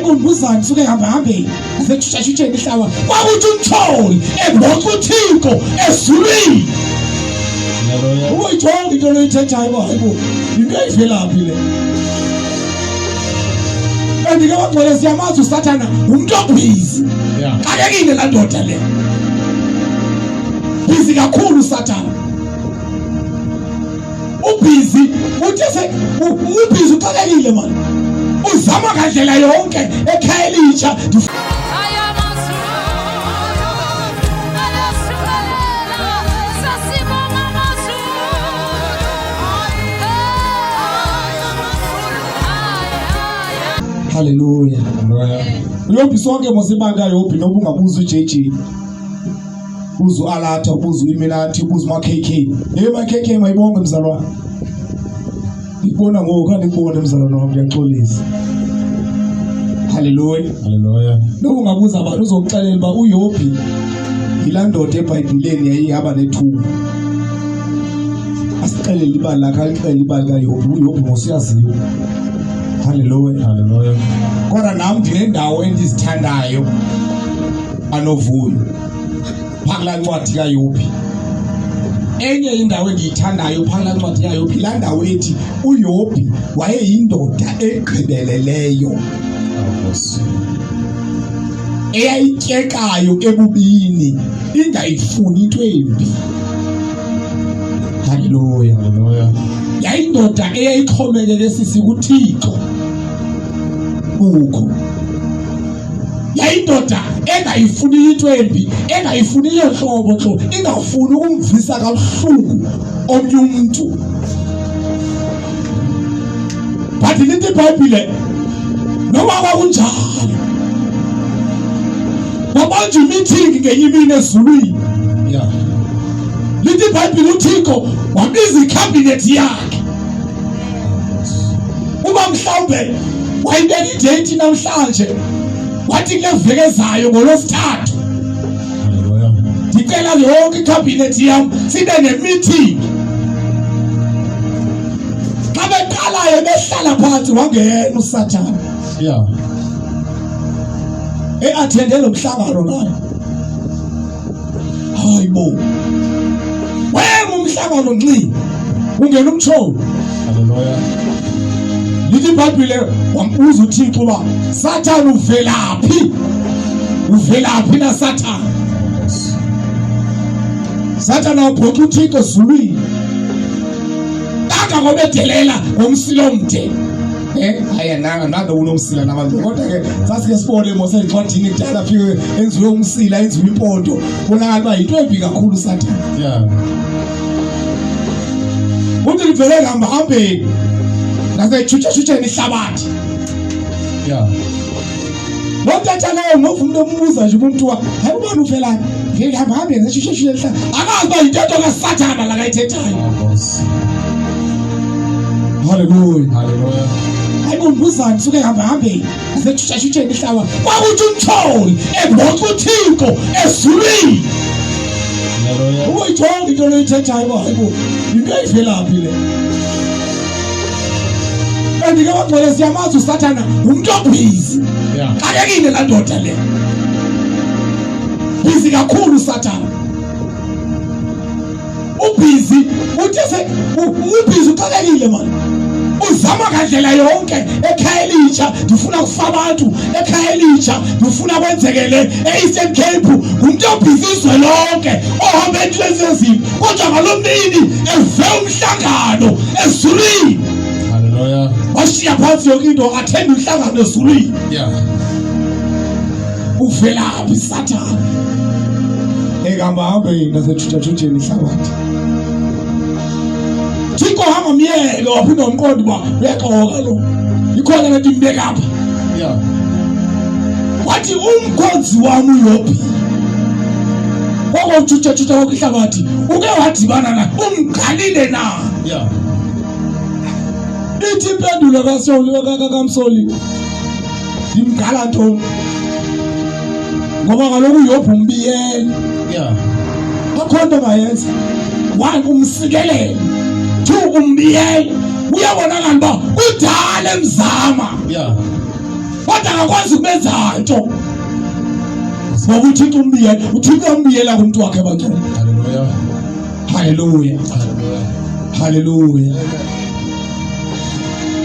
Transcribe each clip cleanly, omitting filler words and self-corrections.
Hayibo, mbuzani suke hamba hambeni asetshutshashutsheni ihlaba kwakuthi umtholi ebhoxa uThixo ezulwini. Ubuyijonga into loyithethayo uba hayibo, yinto eyivelaphi le? And ke bagcwele, siyamazi uSathana ngumntu obhizi. Xakekile laa ndoda le, bhizi kakhulu uSathana, ubhizi, uthe se ubhizi, uxakekile mani, uzama ngandlela yonke ekhaya elitsha. Haleluya. Uyobhi sonke mos ibanga yobhi, noba ungabuza uJJ, ubuza uAlatha, ubuza uIminathi, ubuza uMaKK. Hey maKK, mayibonge mzalwane. Ngikubona ngoku, andikubone mzalwane wami, ngiyaxolisa. Haleluya. Haleluya. Noba ungabuza abantu uzokuxelela uba uYobhi yilaa ndoda eBhayibhileni yayihamba nethuba. Asixelele ibali lakhe, alixelele ibali kaYobhi. UYobhi ngosuyaziwa. Haleluya. Haleluya. Kodwa nam ndinendawo endizithandayo anovuyo phaa kulaa ncwadi kaYobhi. Enye indawo endiyithandayo phaa kulaa ncwadi kaYobhi, laa ndawo ethi uYobhi wayeyindoda egqibeleleyo eyayityekayo ebubini, ingayifuni into embi. Haleluya. Haleluya. Yayindoda eyayixhomekeke sisi kuThixo ukho. Yayindoda engayifuni into embi, engayifuniyo nhlobo nhlobo, ingafuni ukumvisa kabuhlungu omnye umntu. But lithi iBhayibhile, noma kwakunjalo, kwabanjwa imithingi ngenye imini ezulwini. Lithi iBhayibhile uThixo wabiza ikhabhinethi yakhe, uba mhlawumbe wayibeka ideyithi namhlanje, wathi kule veki ezayo ngoLwesithathu ndicela yonke ikhabhinethi yam sibe nemeeting. Xa beqalayo behlala phantsi, wangena uSathana. E-athende lo mhlangano nayo. Hayi bo, wema umhlangano nxi, ungena umtshowo. Haleluya. Lithi iBhayibhile wambuza uThixo uba, Sathana, uvelaphi? Uvelaphi na, Sathana? Sathana wabhoxa uThixo ezulwini kangangobedelela ngomsila omde. Hayi, nanga nanga unomsila nabantu, kodwa ke sasike sibone mos ezincwadini kudala, fike enziwe umsila, enziwe impondo, bonakala uba yinto embi kakhulu Sathana. Uthi livele ngihambahambeni nasetshutsheshutsheni ihlabathi. Loo ntetha leyo, ngova umntu ombuza nje umntu wa, hayi, ubani uvelani? Vele hambahambeni nasetshutsheshutsheni ihlabathi. Akazi uba yintetho kaSathana lakayithethayo. Haleluya. Haleluya. Hayi bombuzani suke hambahambeni nasetshutsheshutsheni ihlaba kwakuthi umtholi ebhoxa uThixo ezulwini. Haleluya. Ubuyijonga into loyithethayo uba hayibo, yinto eyivelaphi le? And ke bagcwele, siyamazi uSathana ngumntu obhizi. Xakekile laa ndoda le, bhizi kakhulu uSathana, ubhizi, uthe se ubhizi, uxakekile mani, uzama ngandlela yonke ekhaya elitsha, ndifuna kufa abantu ekhaya elitsha, ndifuna kwenzekele e-Eastern Cape. Ngumntu obhizi izwe lonke, ohamba entweni ezinto, kodwa ngalo mini eve umhlangano ezulwini. Haleluya. Washiya phansi yonke into, athenda umhlangano ezulwini. Uvelaphi, Sathana? Ehamba hambe nasetshutshashutsheni ihlabathi. Thixo hamba myeke, waphinde wamqonda uba uyaxoka lo, ikhona le nto imbeka apha. Wathi, umkhonzi wam uYobhi, koko utshutshatshutsha konke ihlabathi, uke wadibana na, umgqalile na? Ithi impendulo kaSawuli, kaMsoli, ndimgqala ntoni? Ngoba kaloku uYobhi umbiyele. Akho nto angayenza. One, umsikelele. Two, umbiyele. Uyabonakala uba kudala emzama. Kodwa Kodwa akakwazi ukubenza nto. Ngoba uThixo umbiyela, uThixo umbiyela kumntu wakhe bangcwele. Hallelujah. Haleluya. Hallelujah. Haleluya.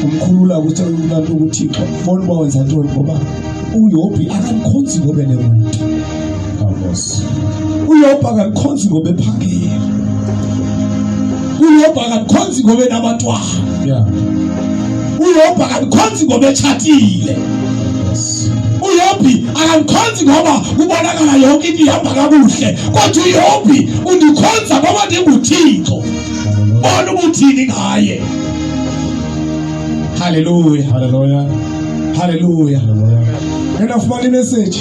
Umkhulula ukuthi ulanto kuThixo. Bona uba wenza ntoni ngoba uYobhi akamkhonzi ngoba enemoto. Come, uYobhi akamkhonzi ngoba ephangela. uYobhi akamkhonzi ngoba enabantwana. Yeah. uYobhi akamkhonzi ngoba etshatile. Yes. uYobhi akamkhonzi ngoba kubonakala yonke into ihamba kakuhle, kodwa uYobhi undikhonza ngoba ndinguThixo. Hallelujah. Bona ubuthini ngaye. Haleluya. Hallelujah. Haleluya. Hallelujah. Ngena fumana imessage.